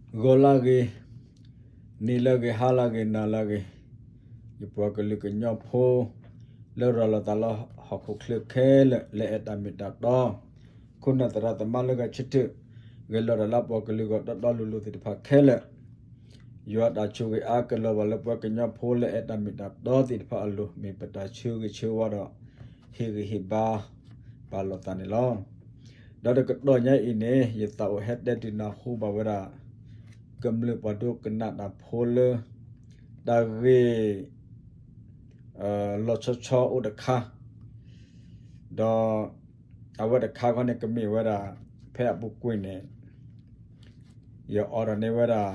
ဂီၤလၢဂ့ၤ, နံၤလၢဂ့ၤ, ဟါလၢဂ့ၤ, နၤလၢဂ့ၤ, ယပှၤကလုာ်ကညီဖိ လၢရၤလီၤသးလၢဟီၣ်ခိၣ်ချၢခဲလၢာ် လၢအဲၣ်တၢ်မ့ၢ်တၢ်တီ, ခိၣ်နၢ်သရၣ်သမါလၢဂဲၤဆၢထၢၣ်, ဂဲၤလိာ်တၢ်လၢပှၤကလုာ်ဂီၢ်တီတီလိၤလိၤသ့ၣ်တဖၣ်ခဲလၢာ်, ယွၤတၢ်ဆိၣ်ဂ့ၤအါကလီၤဘၣ်လၢပှၤကညီဖိလၢအဲၣ်တၢ်မ့ၢ်တၢ်တီသ့ၣ်တဖၣ်အလိၤ မ့ၢ်ပတၢ်ဆၢဂ့ၤဆၢဝါဒီး ဟ့ၣ်ဂံၢ်ဟ့ၣ်ဘါ ပာ်လိာ်သးန့ၣ်လီၤ. ဒီးတကတီၢ်ညါအံၤန့ၣ် ယသးအိၣ်ဟဲတဲဒုးနၢ်ဟူဘၣ်ဝဲဒၣ် ကမျၢၢ်ပှၤဒိကနၣ်တၢ်ဖိလၢ တၢ်ဂ့ၢ် လီၤဆီဆီအိၣ်တခါ, ဒီးအဝဲတခါခီန့ၣ် ကမ့ၢ်ဝဲဒၣ် ဖဲအပူၤကွံာ်န့ၣ် ယအိးထီၣ်န့ၢ်ဝဲဒၣ်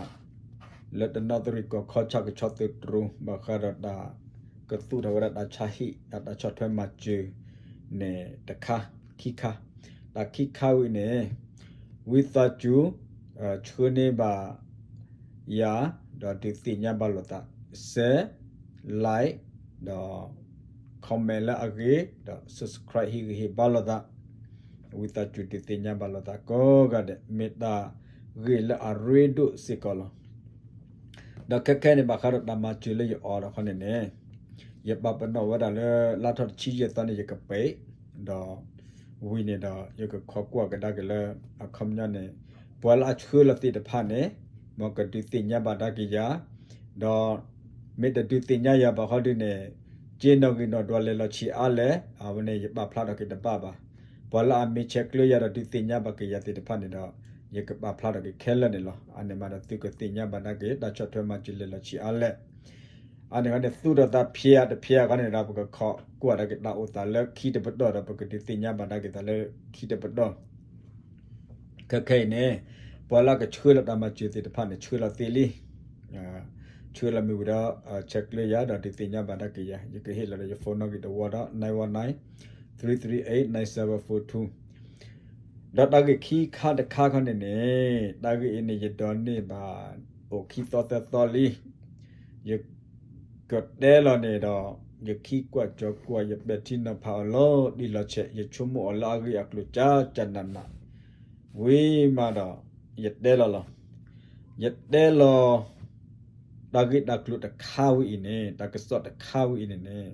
လၢတနီသရံၣ်ကီၢ်ခီ ဆၣ်ကဆီသုးတြိၤ ဘၣ်ဃးဒီးတၢ်ကသူၣ်ထီၣ်ဝဲဒၣ်တၢ်ဆါဟံၣ် တၢ်ဆီၣ်ထွဲမၤစၢၤန့ၣ်တခါ, ခံခါ, တၢ်ခံခါဝံၤန့ၣ် ဝံသးစူၤ ဆှၢန့ၢ်ဘၣ်ယၤ ဒီးဒုးသ့ၣ်ညါဘၣ်လိာ်သး share, like ဒီး comment လၢအဂ့ၤ ဒီး subscribe ဟ့ၣ်ဂံၢ်ဟ့ၣ်ဘါလိာ်သး, ဝံသးစူၤဒုးသ့ၣ်ညါဘၣ်လိာ်သးကိးဂၤဒဲး မ့ၢ်တၢ်ဂ့ၢ်လၢအရ့ဒိၣ်စ့ၢ်ကီးလီၤ. ဒီးခဲခဲန့ၣ် ဘၣ်ဃးဒီးတၢ်မၤစၢၤလၢယအိးထီၣ်ခီန့ၣ်န့ၣ် ယပာ်ပနီၣ်ဝဲဒၣ်လၢ လါထီၣ်တဆံယဲၢ်သီန့ၣ် ယကပှဲၤ, ဒီးဝံၤန့ၣ်ဒီး ယကခိးကွၢ်ကဒါက့ၤလၢ အခီပညီန့ၣ် ပှၤလၢအဆှၢလီၤသ့ၣ်တဖၣ်န့ၣ် မ်ကဒုးသ့ၣ်ညါဘၣ်ဒၣ်က့ၤယၤ, ဒီး မ့ၢ်တဒုးသ့ၣ်ညါယၤဘၣ်ဃီဒုန့ၣ် က့နီၣ်ဂံၢ်နီၣ်ဒွးလဲၤလီၤဆံးအါလဲၣ်, အဝဲန့ၣ် ယပာ်ဖျါထီၣ်က့ၤတဘၣ်ဘၣ်. ပှၤလၢအမ့ၢ်ဆဲးကျၢယၤဒီးဒုးသ့ၣ်ညါဘၣ်က့ၤယၤသ့ၣ်တဖၣ်န့ၣ်ဒီး ယကပာ်ဖျါထီၣ်က့ၤခဲလၢာ်န့ၣ်လီၤ. အန့ၣ်မးဒီးသုကသ့ၣ်ညါဘၣ်ဒၣ်က့ၤ တၢ်ဆီၣ်ထွဲမၤစၢၤလဲၤလီၤဆံးအါလဲၣ်. အန့ၣ်ခီန့ၣ် သူၣ်ထီၣ်သးဖျဲးတဖျဲးခီန့ၣ်ဒီး ပကခိးကွၢ်ဒၣ်က့ၤတၢ်အိၣ်သးလၢခံတပတီၢ်ဒီး ပကဒုးသ့ၣ်ညါဘၣ်ဒၣ်က့ၤသးလၢခံတပတီၢ် ခဲခဲအံၤန့ၣ် ပှၤလၢအကဆှၢလီၤတၢ်မၤစၢၤသ့ၣ်တဖၣ်န့ၣ် ဆှၢလီၤသ့လံ. ဆှၢလီၤမ့ၢ်ဝံၤဒီး ဆဲးကျၢယၤဒီးဒုးသ့ၣ်ညါဘၣ်ဒၣ်က့ၤယၤ, ယကဟ့ၣ်လီၤဒီးယ phone နီၣ်ဂံၢ်တဝီဒီး nine one nine, three three eight, nine seven four two. ဒီးတၢ်ဂ့ၢ်ခံခါတခါခီန့ၣ်န့ၣ် တၢ်ဂ့ၢ်အံၤန့ၣ် ယဒိးန့ၢ်ဘၣ် အိၣ်ခံသီသၢသီလံ. ယကတဲလီၤန့ၣ်ဒီး ယခံကွၢ်ကၠီၤကွၢ် ယပဲာ်ထံနီၤဖးအီၤလီၤတံၢ်လီၤဆဲး, ယဆိကမိၣ်အီၤလၢအဂ့ၢ်အကျိၤ ကၠၢ်ကၠၢ်နးနး ဝံၤမးဒီး ယတဲလီၤလီၤ. ယတဲလီၤ တၢ်ဂ့ၢ်တၢ်ကျိၤတခါဝဲအံၤန့ၣ်, တၢ်ကစီၣ်တခါဝဲအံၤန့ၣ်န့ၣ်,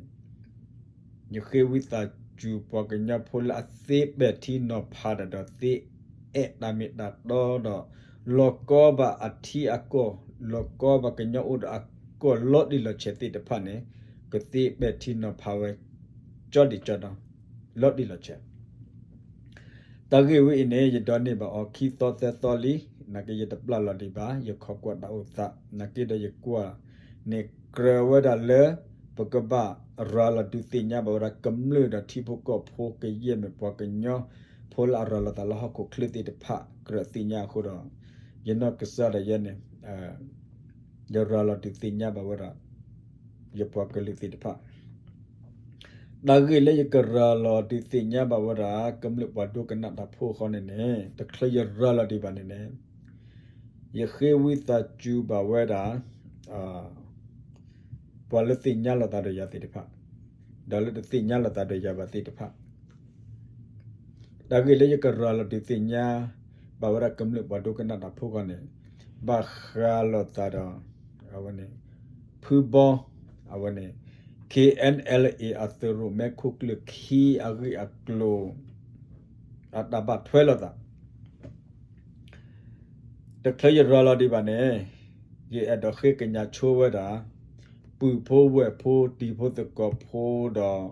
ယဃ့ဝံသးစူၤပှၤကညီဖိလၢအသ့ပဲာ်ထံနီၤဖးဒီး ဒီးသ့အဲၣ်တၢ်မ့ၢ်တၢ်တီဒီး လီၤကီဘၣ်အထံအကီၢ်, လီၤကီဘၣ်ကညီအိၣ်ဒီးအကီၢ်လီၤတံၢ်လီၤဆဲးသ့ၣ်တဖၣ်န့ၣ်, ကသ့ပဲာ်ထံနီၤဖးဝဲ ကၠီဒံးကၠီဒီး လီၤတံၢ်လီၤဆဲး တၢ်ဂ့ၢ်ဝဲအံၤန့ၣ် ယဒိးန့ၢ်ဘၣ်အီၤခံသီသၢသီလံ, နာ်က့ယတပျၢ်လီၤဒံးဘၣ်, ယခိးကွၢ်တၢ်အိၣ်သး, နာ်က့ဒီးယကွၢ်န့ၣ်ကြၢးဝဲဒၣ်လၢ ပကဘၣ်ရၤလီၤဒုးသ့ၣ်ညါဘၣ်ဝဲဒၣ်ကမျၢၢ်ဒီးထံဖိကီၢ်ဖိကယဲၢ်မ့ၢ်ပှၤကညီဖိလၢအရၤလီၤသးလၢဟီၣ်ခိၣ်ချၢသ့ၣ်တဖၣ်ကြၢးသ့ၣ်ညါအဃိဒီး, ယနီၢ်ကစၢ်ဒၣ်ယဲန့ၣ် ယရၤလီၤဒုးသ့ၣ်ညါဘၣ်ဝဲဒၣ် ယပှၤကလုာ်သ့ၣ်တဖၣ် တၢ်ဂ့ၢ်လၢယကရၤလီၤဒုးသ့ၣ်ညါဘၣ်ဝဲဒၣ် ကမျၢၢ်ပှၤဒိကနၣ်တၢ်ဖိဃီန့ၣ်န့ၣ်, တချုးယရၤလီၤဒံးဘၣ်န့ၣ်န့ၣ်, ယဃ့ဝံသးစူၤဘၣ်ဝဲဒၣ် ပှၤလၢသ့ၣ်ညါလိာ်သးဒီးယၤသ့ၣ်တဖၣ်, ဒီးလၢတသ့ၣ်ညါလိာ်သးဒီးယၤဘၣ်သ့ၣ်တဖၣ် တၢ်ဂ့ၢ်လၢယကရၤလီၤဒုးသ့ၣ်ညါ ဘၣ်ဝဲဒၣ်ကမျၢၢ်ပှၤဒိကနၣ်တၢ်ဖိဃီန့ၣ်, ဘၣ်ဃးလိာ်သးဒီး အဝဲန့ၣ် ဖုဘီ အဝဲန့ၣ် KNLA အသုးရိၣ်မဲခိၣ်ကျၢၢ်ခံအဂ့ၢ်အကျိၤ အတၢ်ဘၣ်ထွဲလိာ်သး တချုးယရၤလီၤဒံးဘၣ်န့ၣ်, ယအဲၣ်ဒိးဃ့ကညးဆိဝဲဒၣ် ပုၢ်ဖိဝဲၢ်ဖိ တံၤဖိသကိးဖိဒီး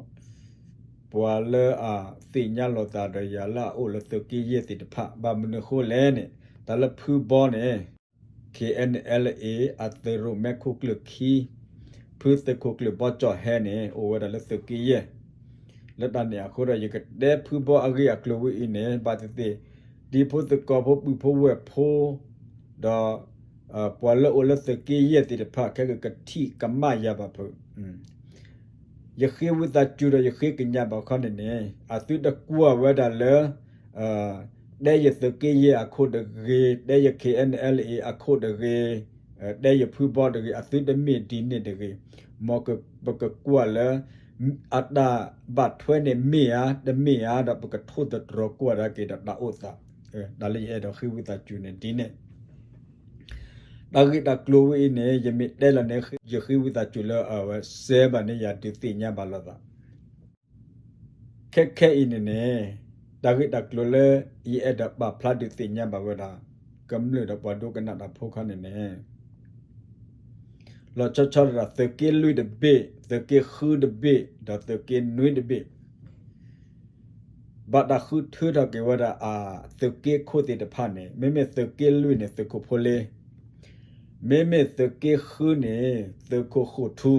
ပှၤလၢအသ့ၣ်ညါလိာ်သးဒီးယၤလၢအအိၣ်လၢသုးက့ယဲၢ်သ့ၣ်တဖၣ် ဘၣ်မနုၤဃိလဲၣ်န့ၣ်, တၢ်လၢဖုဘီန့ၣ် KNLA အသုးရိၣ်မဲခိၣ်ကျၢၢ်ခံ ဖုသုးခိၣ်ကျၢၢ်ဘီကၠီၣ်ဟဲန့ၣ် အိၣ်ဝဲဒၣ်လၢသုးက့ယဲၢ် လၢတၢ်န့ၣ်အဃိဒီး ယကတဲဖုဘီအဂ့ၢ်အကျိၤဝဲအံၤန့ၣ် ဘၣ်သ့ၣ်သ့ၣ် တံၤဖိသကိးဖိ ပုၢ်ဖိဝဲၢ်ဖိ ဒီး ပှၤလၢအိၣ်လၢသုးက့ယဲၢ်သ့ၣ်တဖၣ် ခဲကကထံၣ်ကမၣ်ယၤဘၣ်ဖုး ယဃ့ဝံသးစူၤဒီးယဃ့ကညးဘၣ်ခီန့ၣ်န့ၣ် အသုတကွၢ်ဝဲဒၣ်လၢ တဲယသုးက့ယဲၢ်အခိၣ်တဂ့ၤ, တဲယ KNLA အခိၣ်တဂ့ၤ, တဲယဖုဘီတဂ့ၤ, အသုတမ့ၢ်ဒ်န့ၣ်တဂ့ၤ, မ်ပကကွၢ်လၢ အတၢ်ဘၣ်ထွဲန့ၣ်မ့ၢ်ဧါ တမ့ၢ်ဧါဒီး ပကထိၣ်သတြီၤကွၢ်ဒၣ်က့ၤဒီးတၢ်အိၣ်သး, တၢ်လၢယအဲၣ်ဒိးဃ့ဝံသးစူၤန့ၣ်ဒ်န့ၣ် တၢ်ဂ့ၢ်တၢ်ကျိၤဝဲအံၤန့ၣ် ယမ့ၢ်တဲလီၤန့ၣ် ယဃ့ဝံသးစူၤလၢအဝဲစဲဘၣ်န့ၣ် ယၤဒုးသ့ၣ်ညါဘၣ်လိာ်သး ခဲခဲအံၤန့ၣ်န့ၣ် တၢ်ဂ့ၢ်တၢ်ကျိၤလၢ ယအဲၣ်ဒိးပာ်ဖျါဒုးသ့ၣ်ညါဘၣ်ဝဲဒၣ် ကမျၢၢ်ဒီးပှၤဒိကနၣ်တၢ်ဖိခါန့ၣ်န့ၣ် လီၤဆီဆီဒၣ် သုးက့လွံၢ်တဘ့ၣ် သုးက့ဃုတဘ့ၣ် ဒီးသုးက့နွံတဘ့ၣ် ဘၣ်တၢ်ဃုထၢထီၣ်က့ၤဝဲဒၣ်အသုးက့ခိၣ်သ့ၣ်တဖၣ်န့ၣ် မ့မ့ၢ်သုးက့လွံၢ်န့ၣ် သုးခိၣ်ဖိလ့ မ့မ့ၢ်သုးက့ဃုန့ၣ် သုးခိၣ်ဃိၣ်ထူ,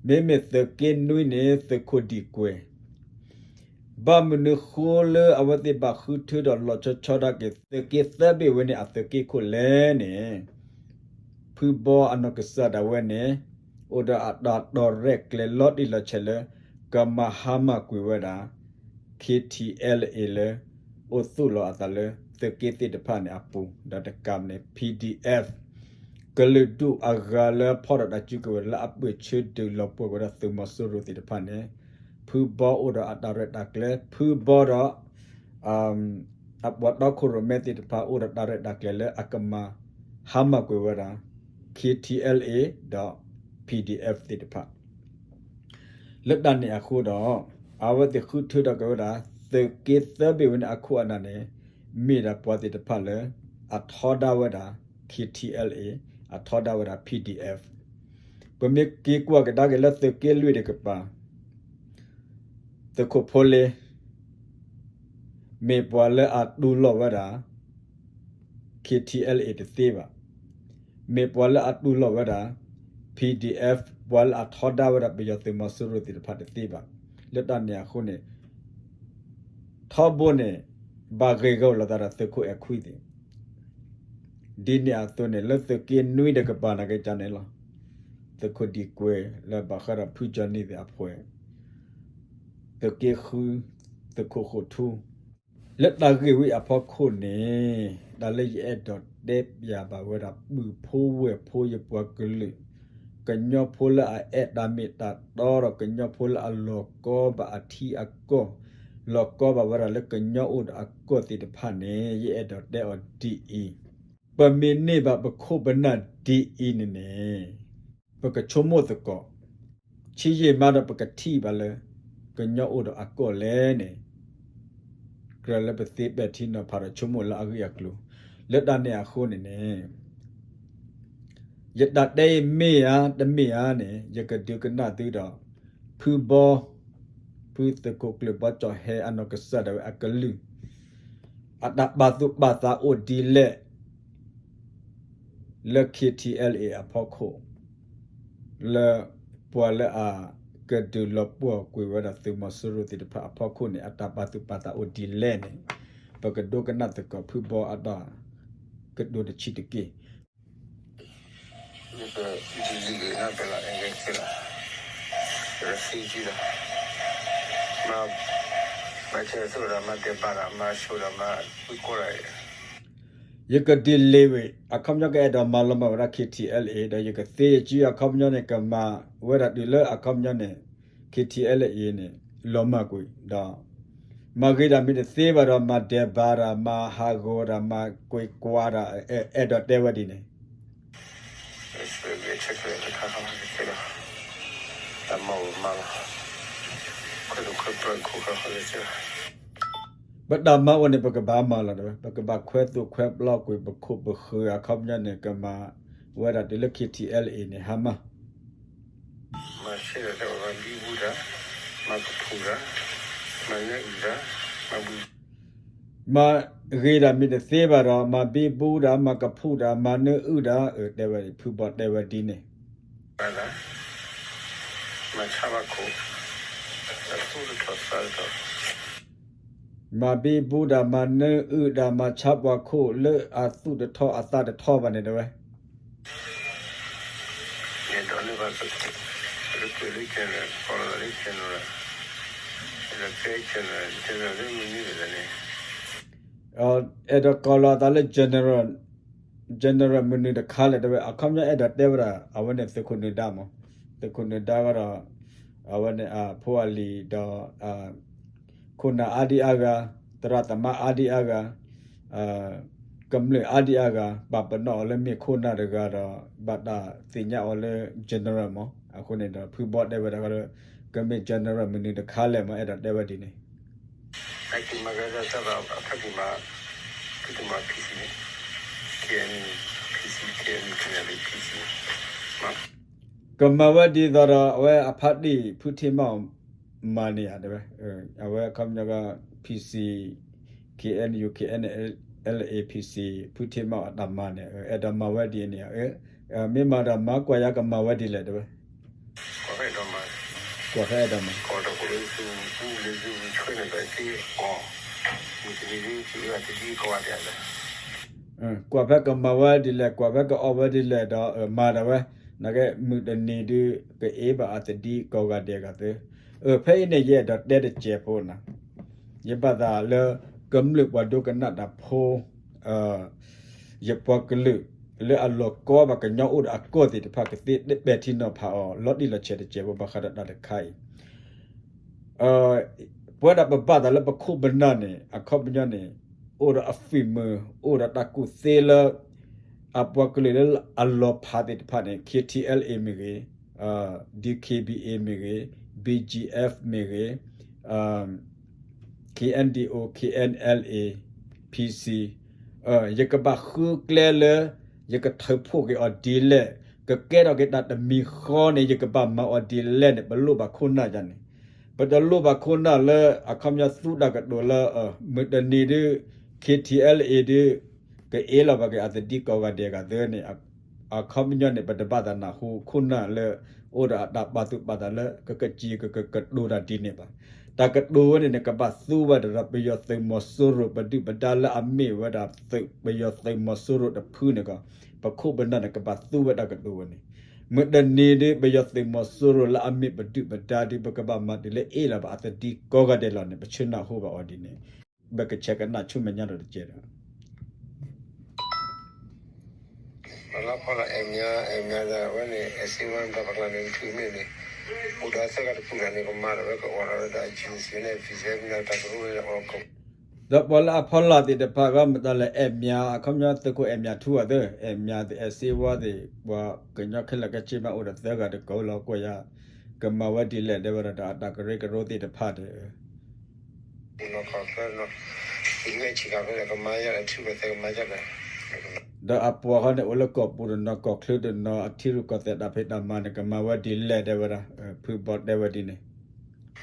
မ့မ့ၢ်သုးက့နွံန့ၣ် သုးခိၣ်ဒံၣ်ကွဲၤ ဘၣ်မနုၤဃိလၢအဝဲသ့ၣ်ဘၣ်ဃုထၢဒီးလီၤဆီဆီဒၣ်က့ၤ သုးက့သၢဘ့ၣ်ဝဲန့ၣ် အသုးက့ခိၣ်လဲၣ်န့ၣ် ဖုဘီအနီၢ်ကစၢ်ဒၣ်ဝဲန့ၣ် အိၣ်ဒီးအတၢ်တီၢ်ရဲၣ်ကျဲၤလီၤတံၢ်လီၤဆဲးလၢ ကမၤဟါမၢ်ကွံာ်ဝဲဒၣ် K T L A လၢ အိၣ်သူၣ်လီၤအသးလၢ သုးက့သ့ၣ်တဖၣ်န့ၣ်အပူၤ ဒီးတကးန့ၣ် P D F ကလုာ်ဒူၣ်အဂၤလၢဖီၣ်ဒီးတၢ်စုကဝဲၤလၢအပၢၢ်ဆၢဒုးလီၤပှီၢ်ဝဲဒၣ်သုးမီၤစိရိၤသ့ၣ်တဖၣ်န့ၣ် ဖုဘီအိၣ်ဒီးအတၢ်ရဲၣ်တၢ်ကျဲၤ ဖုဘီဒီး အပှၤတီခိၣ်ရိၣ်မဲသ့ၣ်တဖၣ် အိၣ်ဒီးတၢ်ရဲၣ်တၢ်ကျဲၤလၢအကမၤဟါမၢ်ကွံာ်ဝဲဒၣ် K T L A ဒီး P D F သ့ၣ်တဖၣ် လၢတၢ်န့ၣ်အဃိဒီး အဝဲသ့ၣ်ဃုထၢထီၣ်က့ၤဝဲဒၣ် သုးက့သၢဘ့ၣ်ဝဲန့ၣ်အခိၣ်အနၢ်န့ၣ် မ့ၢ်ဒၣ်ပှၤသ့ၣ်တဖၣ်လၢ အထီဒါဝဲဒၣ် K T L A အထီဒါဝဲဒၣ် P D F ပမ့ၢ်က့ၤကွၢ်ကဒါက့ၤလၢသုးက့လွံၢ်တကပၤ သုးခိၣ်ဖိလ့ မ့ၢ်ပှၤလၢအတူၢ်လိာ်ဝဲဒၣ် K T L A တသ့ဘၣ်. မ့ၢ်ပှၤလၢအတူၢ်လိာ်ဝဲဒၣ် P D F ပှၤလၢအထီဒါဝဲဒၣ်ပယီၤသုးမီၤစိရိၤသ့ၣ်တဖၣ်တသ့ဘၣ်. လၢတၢ်န့ၣ်အဃိန့ၣ် ထီဘိန့ၣ် ဘၣ်ဂ့ၢ်ဂီၢ်လိာ်သးဒီးသုးခိၣ်အဲၣ်ခွံသ့ၣ် ဒ်န့ၣ်အသိးန့ၣ် လၢသုးက့နွံတကပၤနာ်က့န့ၣ်လီၤ. သုးခိၣ်ဒံၣ်ကွဲၤလၢဘၣ်ဃးဒီးဖုကၠီနံၣ်သ့ၣ်အဖှဲး, သုးက့ဃု, သုးခိၣ်ဃိၣ်ထူ, လၢတၢ်ဂ့ၢ်ဝဲအဖီခိၣ်န့ၣ် တၢ်လၢယအဲၣ်ဒိးတဲပၠးဘၣ်ဝဲဒၣ် ပုၢ်ဖိဝဲၢ်ဖိယပှၤကလုာ် ကညီဖိလၢအအဲၣ်တၢ်မ့ၢ်တၢ်တီဒီးကညီဖိလၢအလီၤကီဘၣ်အထံအကီၢ်, လီၤကီဘၣ်ဝဲဒၣ်လၢကညီအိၣ်ဒီးအကီၢ်သ့ၣ်တဖၣ်န့ၣ် ယအဲၣ်ဒိးတဲအီၤဒ်အံၤ, ပမ့ၢ်န့ၢ်ဘၣ်ပခိၣ်ပနၢ်ဒ်အံၤန့ၣ်န့ၣ် ပကဆိကမိၣ်သကိး ဆံးယံာ်မးဒီးပကထံၣ်ဘၣ်လၢ ကညီအိၣ်ဒီးအကီၢ်လဲၣ်န့ၣ် ကြၢးလၢပသ့ပဲာ်ထံနီၤဖးဒီးဆိကမိၣ်လၢအဂ့ၢ်အကျိၤ, လၢတၢ်န့ၣ်အဃိန့ၣ်န့ၣ် ယတၢ်တဲအံၤမ့ၢ်ဧါ တမ့ၢ်ဧါန့ၣ် ယကဒုးကနၣ်သုဒီး ဖုဘီ, ဖုသုးခိၣ်ကျၢၢ်ဘီကၠီၣ်ဟဲအနီၢ်ကစၢ်ဒၣ်ဝဲအကလုၢ် အတၢ်ပာ်သူၣ်ပာ်သးအိၣ်ဒ်လဲၣ် လၢ K T L A အဖီခိၣ်, လၢပှၤလၢအကဒုးလီၤပှီၢ်ကွံာ်ဝဲဒၣ်သုးမီၤစိရိၤသ့ၣ်တဖၣ်အဖီခိၣ်န့ၣ် အတၢ်ပာ်သူၣ်ပာ်သးအိၣ်ဒ်လဲၣ်န့ၣ် ပကဒိကနၣ်သကိးဖုဘီအတၢ်ကတိၤတဆံးတက့ၢ်. ယက delay ဝဲ အခီပညီကအဲၣ်ဒိးမၤလီၤမၢ်ဝဲဒၣ် K T L A ဒီးယကသ့ယစုအခီပညီန့ၣ် ကမၤဝဲဒၣ်တုၤလၢအခီပညီန့ၣ် K T L A န့ၣ် လီၤမၢ်ကွံာ်ဒီး မၤဂ့ၤတၢ်မ့ၢ်တသ့ဘၣ်ဒီး မၤဒဲးဘးတၢ် မၤဟးဂီၤတၢ် မၤကွ့ၢ်ကွါတၢ် အဲၣ်ဒိးတဲဝဲဒ်န့ၣ် ပတၢ်မၤအိၣ်န့ၣ် ပကဘၣ်မၤလီၤတဝဲ ပကဘၣ်ခွဲးသိၣ်ခွဲးပျီကွံာ်ပခိၣ်ပဃၢၤအခီပညီန့ၣ် ကမၤဝဲဒၣ်တုၤလၢ K T L A န့ၣ် ဟါမၢ် မၤဘံဘူတၢ်, မၤကဖူၣ်တၢ်, မၤနၢအုၣ်တၢ်, မၤဘူ မၤဂ့ၤတၢ်မ့ၢ်တသ့ဘၣ်ဒီး မၤဘံဘူတၢ်, မၤကဖူၣ်တၢ်, မၤနၢအုၣ်တၢ်, တဲဝဲ ဖုဘီတဲဝဲဒ်န့ၣ် မၤဘံဘူတၢ်, မၤနၢအုၣ်တၢ်, မၤဆါပှၤခိၣ်လၢအသူၣ်တထီၣ်အသးတထီၣ်ဘၣ်န့ၣ် တဲဝဲ အဲၣ်ဒိးကိးလီၤအသးလၢ general, general မနုၤတခါလဲၣ် တဲဝဲ အခီပညီအဲၣ်ဒိးတဲဝဲဒၣ် အဝဲန့ၣ်သုးခိၣ်နၢၤဒါမး, သုးခိၣ်နၢၤဒါဝဲဒီး အဝဲန့ၣ်အဖိအလံၤဒီး ခိၣ်နၢ်အါဒံအါဂၤ, သရၣ်သမါအါဒံအါဂၤ, ကမျၢၢ်အါဒံအါဂၤ ပာ်ပနီၣ်အီၤလၢမ့ၢ်ခိၣ်နၢ်တဂၤဒီး ဘၣ်တၢ်သ့ၣ်ညါအီၤလၢ general မး. အဃိန့ၣ်ဒီး ဖုဘီတဲဝဲဒၣ်လၢ ကမ့ၢ် general မနုၤတခါလဲၣ်မး အဲၣ်ဒိးတဲဝဲဒ်န့ၣ် ကမၤဝဲဒ်သိးဒီး အဝဲအဖါတံၢ်ဖုထံမီၢ် မၤန့ၢ်ဧါတဲဝဲ, အဝဲအခီပညီက PC, KNU, KNLA, PC ဖုထံမီၢ်အတၢ်မၤန့ၣ် အဲၣ်ဒိးမၤဝဲဒ်န့ၣ်ဧါ, မ့ၢ်မၤဒီးမၤကွၢ်ယၤကမၤဝဲဒ်လဲၣ်တဲဝဲ, ကွၢ်ဖဲအဲၣ်ဒိးမၤ, ကွၢ်ဖဲကမၤဝဲဒ်လဲၣ် ကွၢ်ဖဲကမၤဝဲဒ်လဲၣ်ဒီး မၤဒၣ်ဝဲ, နကဲမုၢ်တနံၤဒုး ကအ့ဘၣ်အသဒံကိးဂၤဒဲးဂၤသၢ, ဖဲအံၤန့ၣ် ယအဲၣ်ဒိးတဲတစဲးဖိနၤ, ယဘၣ်သးလၢ ကမျၢၢ်ပှၤဒိကနၣ်တၢ်ဖိ ယပှၤကလုာ်လၢအလီၤကီဘၣ်ကညီအိၣ်ဒီးအကီၢ်သ့ၣ်တဖၣ် ကသ့ပဲာ်ထံနီၤဖးအီၤ လီၤတံၢ်လီၤဆဲးတစဲးဖိ ဘၣ်ဃးဒီးတၢ်တခါအံၤ ပဝဲဒၣ်ပဘၣ်သးလၢပခိၣ်ပနၢ်န့ၣ် အခီပညီန့ၣ် အိၣ်ဒီးအ film အိၣ်ဒီးတၢ်ကူၣ်သ့လၢ အပှၤကလုာ်လၢအလီၤဖးသ့ၣ်တဖၣ်န့ၣ် KTLA မ့ၢ်ဂ့ၤ, DKBA မ့ၢ်ဂ့ၤ, BGF မ့ၢ်ဂ့ၤ, KNDO, KNLA, PC, ယကဘၣ်ဃုကျဲလၢ ယကထုးဖှိၣ်က့ၤအီၤဒ်လဲၣ်, ကကဲထီၣ်က့ၤတၢ်တမံၤဃီန့ၣ် ယကဘၣ်မၤအီၤဒ်လဲၣ်န့ၣ် ပလိၣ်ဘၣ်ခိၣ်နၢ်ယၤန့ၣ်, ပတလိၣ်ဘၣ်ခိၣ်နၢ်လၢ အခီပညီသူတၢ်ကတိၤလၢ မုၢ်တနံၤဒုး KTLA ဒုး ကအ့လီၤဘၣ်က့ၤအသဒံကိးဂၤဒဲးဂၤသၢန့ၣ် အခီပညီန့ၣ် ပတဘၣ်သးနၢ်ဟူခိၣ်နၢ်လၢ အိၣ်ဒီးအတၢ်ပာ်သူၣ်ပာ်သးလၢ ကကစံးကကကတိၤတၢ်ဒ်န့ၣ်ဘၣ်. တၢ်ကတိၤဝဲန့ၣ်န့ၣ် ကဘၣ်သူဝဲဒၣ်ဒီးပယီၤသုးမီၤစိရိၤ ပဒုၣ်ပဒါလၢအမ့ၢ်ဝဲဒၣ်သုးပယီၤသုးမီၤစိရိၤတဖုန့ၣ်ကီး ပခိၣ်ပနၢ်န့ၣ် ကဘၣ်သူဝဲတၢ်ကတိၤဝဲန့ၣ်, မုၢ်တနံၤဒုး ပယီၤသုးမီၤစိရိၤလၢအမ့ၢ်ပဒုၣ်ပဒါဒုး ပကဘၣ်မၤတုၤလၢအ့လီၤဘၣ်အသဒံကိးဂၤဒဲးလီၤန့ၣ် ပဆၢနၢ်ဟူဘၣ်အီၤဒ်န့ၣ်, ပကဆဲးကနၣ်ဆူမဲာ်ညါဒီးတကဲးဒီး လၢဖီလာ်အဲၣ်မၠါ အဲၣ်မၠါဒီး အဝဲန့ၣ် အဲၣ်စ့ဝါ မတၤပကျါန့ၣ် ကထုးန့ၢ်န့ၣ် အိၣ်ဒီးသၢဂၤတပူၤလီၤန့ၣ် ကမၤဒီးဝဲကအိးထီၣ်ဝဲဒၣ် အ G C န့ၣ် P C F န့ၣ် တၢ်ကရူၢ်န့ၣ် အီၣ်ကီး ဒီးပှၤလၢအဖီလာ်သ့ၣ်တဖၣ်ဂီၢ် မတၤလဲၣ်အဲၣ်မၠါ အခီပညီသုးခိၣ်အဲၣ်မၠါထူအီၤသ့ၣ် အဲၣ်မၠါသ့ၣ် အဲၣ်စ့ဝါသ့ၣ် ပှၤကညီခဲလၢာ်ကဲစ့မးအိၣ်ဒီးသၢဂၤတကိးလီၤ ကွၢ်ယၤ ကမၤဝဲဒ်လဲၣ် တဲဝဲဒၣ်ဒီးအတၢ်ကရၢကရိသ့ၣ်တဖၣ်ဒီး ဒီးအပှၤဃီန့ၣ် အိၣ်လၢကီၢ်ပူၤတနီၤ ကီၢ်ချၢတနီၤ အထံရူၢ်ကီၢ်သဲးတၢ်ဖံးတၢ်မၤန့ၣ် ကမၤဝဲဒ်လဲၣ်တဲဝဲဒၣ် ဖုဘီတဲဝဲဒ်န့ၣ် ဒီး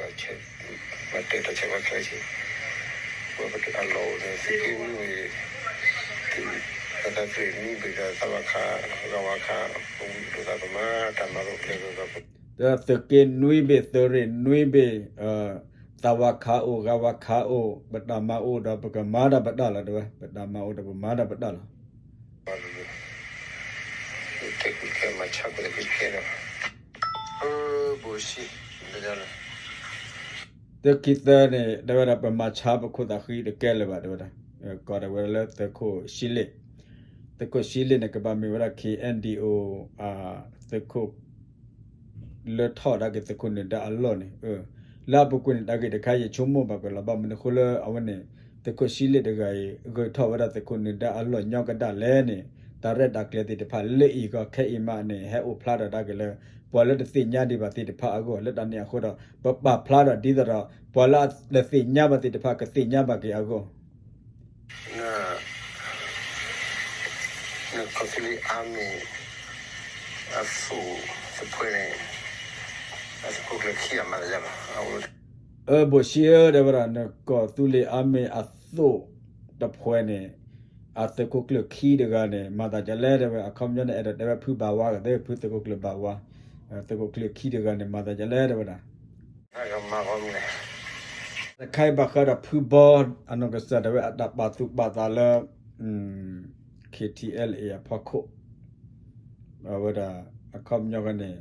သုးက့နွံဘ့ၣ် သုးရ့ၣ်နွံဘ့ၣ် သးဝါခးအိၣ် ဂၤဝါခးအိၣ် ပတၢ်မၤအိၣ်ဒီးပကမၤတၢ်ပတၢ်လီၤတဲဝဲ ပတၢ်မၤအိၣ်ဒီးပမၤတၢ်ပတၢ်လီၤ သုးခံသၢန့ၣ် တဲဝဲဒၣ် ပမၤဆါပခိၣ်သးဃံတကဲလၢၤဘၣ် တဲဝဲဒၣ် ကိးဒၣ်ဝဲလၢသုးခိၣ်ဆှံလ့ၣ်, သုးခိၣ်ဆှံလ့ၣ်န့ၣ် ကဘၣ်မ့ၢ်ဝဲဒၣ် K N D O သုးခိၣ် လၢထီၣ်ဒၣ်က့ၤသုးခိၣ်နၢၤဒါအလီၢ်န့ၣ်, လၢအပူၤကွံာ်န့ၣ် တၢ်ဂ့ၢ်တခါယဆိကမိၣ်ဘၣ်ကလီၤဘၣ်မနုၤအဃိလၢအဝဲန့ၣ် သုးခိၣ်ဆှံလ့ၣ်တဂၤအံၤ ဂဲၤထီၣ်ဝဲဒၣ်သုးခိၣ်နၢၤဒါအလီၢ်ညီကဒၣ်လဲၣ်န့ၣ် တၢ်ရဲၣ်တၢ်ကျဲၤသ့ၣ်တဖၣ်လၢအံၤကီးခဲအံၤမးန့ၣ် ဟဲအိၣ်ဖျါထီၣ်ဒၣ်က့ၤလၢ ပှၤလၢတသ့ၣ်ညါဒံးဘၣ်သ့ၣ်တဖၣ်အဂီၢ် လၢတၢ်န့ၣ်အဃိဒီး ပပာ်ဖျါထီၣ်ဒ်သိးဒီး ပှၤလၢတသ့ၣ်ညါဘၣ်သ့ၣ်တဖၣ်ကသ့ၣ်ညါဘၣ်က့ၤအဂီၢ် နကီၢ်သူလ့ၤအါမ့ၢ် အသိးတဖှဲန့ၣ် အသုးခိၣ်ကျၢၢ်ခံအမၤသးယါလီၤ. ဘိၣ်ဆံဧၢ တဲဝဲဒၣ် နကီၢ်သူလ့ၤအါမ့ၢ်အသိးတဖှဲန့ၣ် အသုးခိၣ်ကျၢၢ်ခံတဂၤန့ၣ် မၤသးဒ်လဲၣ်တဲဝဲ အခီပညီန့ၣ် အဲၣ်ဒိးတဲဝဲဖုဘၣ်ဝါကသ့ ဖုသုးခိၣ်ကျၢၢ်ဘၣ်ဝါ သုးခိၣ်ကျၢၢ်ခံတဂၤန့ၣ် မၤသးဒ်လဲၣ်တဲဝဲဒၣ် တခါအံၤဘၣ်ဃးဒီးဖုဘီ အနီၢ်ကစၢ်ဒၣ်ဝဲအတၢ်ပာ်သူၣ်ပာ်သးလၢ K T L A အဖီခိၣ် အဝဲဒၣ် အခီပညီန့ၣ်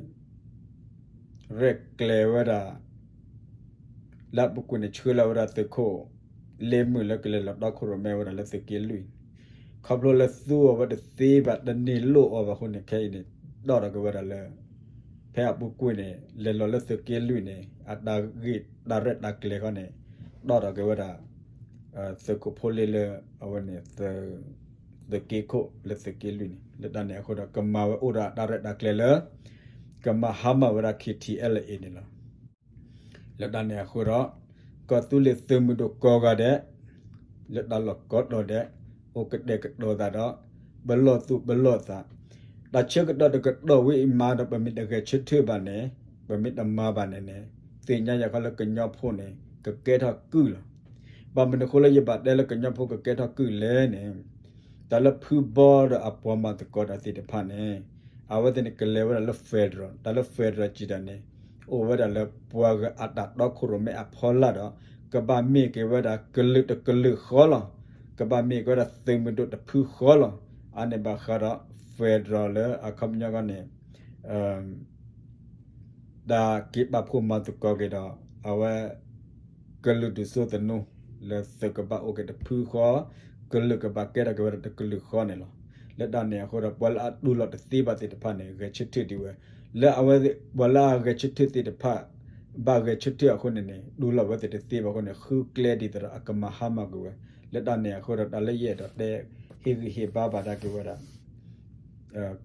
ရဲၣ်ကျဲၤဝဲဒၣ် လၢအပူၤကွံာ်န့ၣ် ဆှၢလီၤဝဲဒၣ်သုးခိၣ် လ့မုၢ်လၢကလဲၤလီၤတီခိၣ်ရိၣ်မဲဝဲဒၣ်လၢသုးက့လွံၢ် ခီဖျိလၢသူအီၤဝဲတသ့ဘၣ် တန့ၢ်လိာ်အီၤဘၣ်အဃိန့ၣ် ခဲအံၤန့ၣ် တီၣ်ထီၣ်က့ၤဝဲဒၣ်လၢ ဖဲအပူၤကွံာ်န့ၣ် လဲၤလီၤလၢသုးက့လွံၢ်န့ၣ် အတၢ်ဂ့ၢ်တၢ်ရဲၣ်တၢ်ကျဲၤခီန့ၣ် တီၣ်ထီၣ်က့ၤဝဲဒၣ် သုးခိၣ်ဖိလ့လၢ အဝဲန့ၣ် သုး သုးက့ခိၣ်လၢသုးက့လွံၢ်န့ၣ် လၢတၢ်န့ၣ်အဃိဒီး ကမၤဝဲအိၣ်ဒီးအတၢ်ရဲၣ်တၢ်ကျဲၤလၢ ကမၤဟါမၢ်ဝဲဒၣ် ခ့ထံအဲလ်အ့န့ၣ်လီၤ. လၢတၢ်န့ၣ်အဃိဒီး ကီၢ်သူလ့ၤသုးမုၢ်ဒိၣ်ကိးဂၤဒဲး လၢတၢ်လီၢ်ကိးတီၤဒဲး အိၣ်ကတဲာ်ကတီၤသးဒီး ပလီၢ်သူၣ်ပလီၢ်သး တၢ်ဆၢကတီၢ်တကတီၢ်ဝံၤအံၤမးဒီး ပမ့ၢ်တဂဲၤဆၢထၢၣ်ဘၣ်န့ၣ် ပမ့ၢ်တမၤဘၣ်န့ၣ်န့ၣ် သ့ၣ်ညါယၤခီလၢကညီဖိန့ၣ် ကကဲထီၣ်ကုၢ်လီၤ. ဘၣ်မနုၤအဃိလၢယဘၣ်တဲလၢကညီဖိကကဲထီၣ်ကုၢ်လဲၣ်န့ၣ် တၢ်လၢဖုဘီဒီးအပှၤမၤသကိးတၢ်သ့ၣ်တဖၣ်န့ၣ် အဝဲသ့ၣ်န့ၣ်ကလဲၤဝဲဒၣ်လၢ federal တၢ်လၢ federal စံးတၢ်န့ၣ် အိၣ်ဝဲဒၣ်လၢပှၤဂၤအတၢ်တီခိၣ်ရိၣ်မဲအဖီလာ်ဒီး ကဘၣ်မ့ၢ်က့ၤဝဲဒၣ်ကလုာ်တကလုာ်ဃီလီၤ. ကဘၣ်မ့ၢ်က့ၤဝဲဒၣ်သုးမုၢ်ဒိၣ်တဖုဃီလီၤ. အါန့ၣ်ဘၣ်ဃးဒီး federal လၢအခီပညီခီန့ၣ် တၢ်က့ၤပာ်ဖှိၣ်မၤသကိးက့ၤဒီး အဝဲ ကလုာ်ဒူၣ်စိသနူ လၢသုးကဘၣ်အိၣ်က့ၤတဖုဃီ, ကလုာ်ကဘၣ်ကဲထီၣ်က့ၤဝဲဒၣ်တကလုာ်ဃီန့ၣ်လီၤ. လၢတၢ်န့ၣ်အဃိဒီး ပှၤလၢအတူၢ်လိာ်တသ့ဘၣ်သ့ၣ်တဖၣ်န့ၣ် ဂဲၤဆၢထၢၣ်ဒံးဝဲ, လၢအဝဲ ပှၤလၢအဂဲၤဆၢထၢၣ်သ့ၣ်တဖၣ် ဘၣ်ဂဲၤဆၢထၢၣ်အဃိန့ၣ်န့ၣ် တူၢ်လိာ်ဝဲသ့ၣ်တသ့ဘၣ်အဃိန့ၣ် ဃုကျဲဒ်သိးဒီးအကမၤဟါမၢ်ကွံာ်ဝဲ, လၢတၢ်န့ၣ်အဃိဒီး တၢ်လၢယအဲၣ်ဒိးတဲ ဟ့ၣ်ဂံၢ်ဟ့ၣ်ဘါဘၣ်ဒၣ်က့ၤဝဲဒၣ်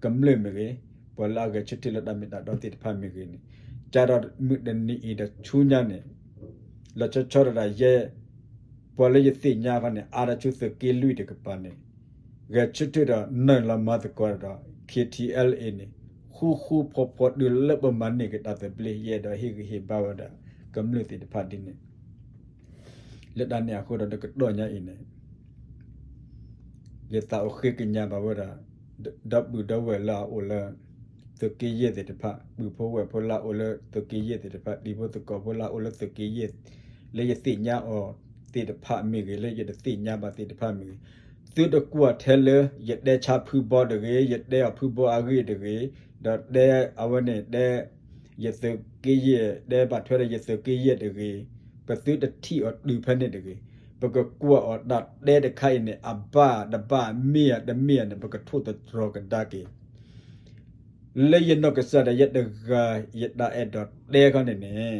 ကမျၢၢ်မ့ၢ်ဂ့ၤ, ပှၤလၢအဂဲၤဆၢထၢၣ်လၢတၢ်မ့ၢ်တၢ်တီသ့ၣ်တဖၣ်မ့ၢ်ဂ့ၤန့ၣ်, ကဒီးမုၢ်တနံၤအံၤဒီးဆူညါန့ၣ်, လီၤဆီဆီတဒၣ်ယဲ, ပှၤလၢယသ့ၣ်ညါခီန့ၣ် အါဒၣ်ဆူသုးက့လွံၢ်တကပၤန့ၣ်, ဂဲၤဆၢထၢၣ်ဒီးနုာ်လီၤမၤသကိးဒီး ခ့ထံအဲလ်အ့န့ၣ်, ဃူဃူဖိးဖိးတုၤလၢပမၤန့ၢ်က့ၤတၢ်သဘျ့ ယအဲၣ်ဒိးဟ့ၣ်ဂံၢ်ဟ့ၣ်ဘါဝဲဒၣ် ကမျၢၢ်သ့ၣ်တဖၣ်ဒ်န့ၣ် လၢတၢ်န့ၣ်အဃိဒီးတကတီၢ်ညါအံၤန့ၣ်, ယသးအိၣ်ဃ့ကညးဘၣ်ဝဲဒၣ် ဒီပုၢ်ဒီဝဲၢ်လၢအအိၣ်လၢ သုးက့ယဲၢ်သ့ၣ်တဖၣ်, ပုၢ်ဖိဝဲၢ်ဖိလၢအအိၣ်လၢသုးက့ယဲၢ်သ့ၣ်တဖၣ်, တံၤဖိသကိးဖိလၢအအိၣ်လၢသုးက့ယဲၢ်, လၢယသ့ၣ်ညါအီၤသ့ၣ်တဖၣ်မ့ၢ်ဂ့ၤ, လၢယတသ့ၣ်ညါဘၣ်သ့ၣ်တဖၣ်မ့ၢ်ဂ့ၤ, သုတကွၢ်ထဲလၢ ယတဲဆါဖုဘီတဂ့ၤ, ယတဲအီၤဖုဘီအဂ့ၢ်တဂ့ၤ, ဒီးတဲအဝဲန့ၣ်တဲ ယသုးက့ယဲၢ်, တဲဘၣ်ထွဲဒီးယသုးက့ယဲၢ်တဂ့ၤ, ပသုတထံၣ်အီၤတုၤဖဲန့ၣ်တဂ့ၤ. ပကကွၢ်အီၤတၢ်တဲတခါအံၤန့ၣ် အဘၣ်တဘၣ် မ့ၢ်ဧါတမ့ၢ်ဧါန့ၣ် ပကထိၣ်သတြီၤကဒါက့ၤ လၢယနီၢ်ကစၢ်ဒၣ်ယဲတဂၤ ယတၢ်အဲၣ်ဒိးတဲခီန့ၣ်န့ၣ်,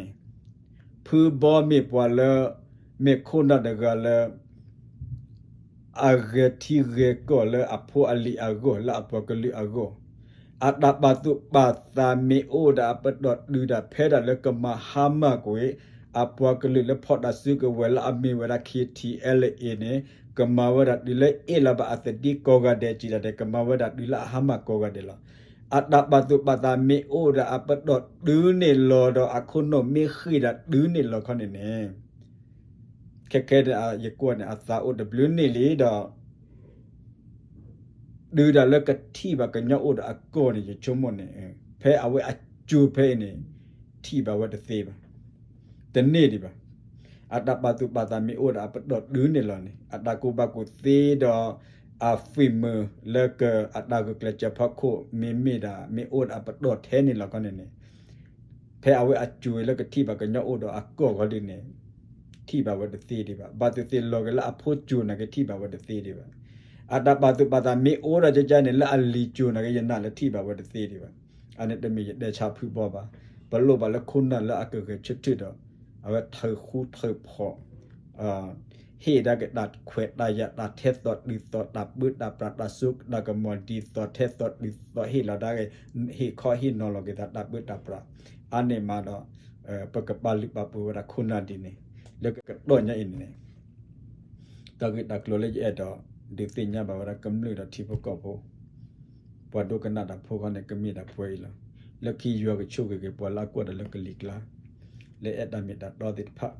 ဖုဘီမ့ၢ်ပှၤလၢ မ့ၢ်ခိၣ်နၢ်တဂၤလၢ အဂဲၤထံဂဲၤကီၢ်လၢအဖိအလံၤအဂီၢ် လၢအပှၤကလုာ်အဂီၢ်, အတၢ်ပာ်သူၣ်ပာ်သးမ့ၢ်အိၣ်ဒီးအပတီၢ်တုၤဒၣ်ဖဲဒၣ်လၢကမၤဟါမၢ်ကွံာ် အပှၤကလုာ်လၢဖီၣ်တၢ်စုကဝဲၤလၢအမ့ၢ်ဝဲဒၣ် ခ့ထံအဲလ်အ့န့ၣ်, ကမၤဝဲဒၣ်တုၤလၢအ့ၣ်လီၤဘၣ်အသဒံကိးဂၤဒဲး စံးဒၣ်ဒဲး ကမၤဝဲဒၣ်တုၤလၢအဟါမၢ်ကိးဂၤဒဲးလီၤ. အတၢ်ပာ်သူၣ်ပာ်သးမ့ၢ်အိၣ်ဒီးအပတီၢ်တုၤန့ၣ်လီၤဒီး အခိၣ်နူာ်မ့ၢ်ဃ့ၢ်ဒၣ်တုၤန့ၣ်လီၤခီန့ၣ်န့ၣ်, ခဲခဲဒၣ်ယကွၢ်န့ၣ် အသးအိၣ်တဘျုးန့ၣ်လံဒီး တုၤဒၣ်လၢကထံၣ်ဘၣ်ကညီအိၣ်ဒီးအကီၢ်န့ၣ် ယဆိကမိၣ်န့ၣ်, ဖဲအဝဲအစိၤဖဲအံၤန့ၣ် ထံၣ်ဘၣ်ဝဲတသ့ဘၣ်, တန့ၢ်ဒံးဘၣ်. အတၢ်ပာ်သူၣ်ပာ်သးမ့ၢ်အိၣ်ဒီးအပတီၢ်တုၤန့ၣ်လီၤန့ၣ်, အတၢ်ကူၣ်ဘၣ်ကူၣ်သ့ဒီး အ framework လၢက အတၢ်ဂုာ်ကျဲးစၢးဖီခိၣ် မ့မ့ၢ်ဒၣ် မ့ၢ်အိၣ်ဒီးအပတီၢ်ထဲန့ၣ်လီၤခီန့ၣ်န့ၣ်, ဖဲအဝဲအစိၤလၢကထံၣ်ဘၣ်ကညီအိၣ်ဒီးအကီၢ်ခီဒ်န့ၣ် ထံၣ်ဘၣ်ဝဲတသ့ဒံးဘၣ်. ဘၣ်သ့ၣ်သ့ၣ်လီၤက့ၤလၢအဖိစိၤန့ၣ်က့ ထံၣ်ဘၣ်ဝဲတသ့ဒံးဘၣ်. အတၢ်ပာ်သူၣ်ပာ်သးမ့ၢ်အိၣ်ဒီးကကန့ၣ် လၢအလံၤစိၤန့ၣ်က့ ယနာ်လၢထံၣ်ဘၣ်ဝဲတသ့ဒံးဘၣ်. အန့ၣ်တမ့ၢ်ယတဲဆါဖုဘီဘၣ်. ပလိၣ်ဘၣ်လၢခိၣ်နၢ်လၢအကဂဲၤဆၢထၢၣ်ဒီး အဝဲထုးဃူထုးဖိး ဟ့ၣ်ဒၣ်က့ၤတၢ်ခွဲးတၢ်ယာ် တၢ်ထဲသိးတုၤသိး တၢ်ပၢတၢ်ပြး တၢ်စိတၢ်ကမီၤ ဒ်သိးထဲသိးတုၤသိး ဟ့ၣ်လီၤဒၣ်က့ၤ ဟ့ၣ်ခီဟ့ၣ်နီၤလီၤက့ၤသးတၢ်ပၢတၢ်ပြး. အါန့ၢ်မးဒီး ပကပာ်လုၢ်ပာ်ပှ့ၤဝဲဒၣ်ခိၣ်နၢ်ဒ်န့ၣ် လၢကတီၢ်ညါအံၤန့ၣ်န့ၣ် တၢ်ဂ့ၢ်တၢ်ကျိၤလၢယအဲၣ်ဒိးဒုးသ့ၣ်ညါဘၣ်ဝဲဒၣ်ကမျၢၢ်ဒီးထံဖိကီၢ်ဖိ ပှၤဒိကနၣ်တၢ်ဖိခီန့ၣ် ကမ့ၢ်ဒၣ်ပှဲၤအံၤလီၤ. လၢခံယွၤကဆိၣ်ဂ့ၤက့ၤပှၤလၢအကွၢ်တၢ်လၢကလံၤကျါ လၢအဲၣ်တၢ်မ့ၢ်တၢ်တီသ့ၣ်တဖၣ်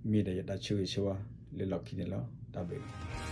မ့ၢ်ဒၣ်ယတၢ်ဆၢဂ့ၤဆၢဝါလၢလီၢ်ခံန့ၣ်လီၤ. တၢ်ဘျုးလီၤ.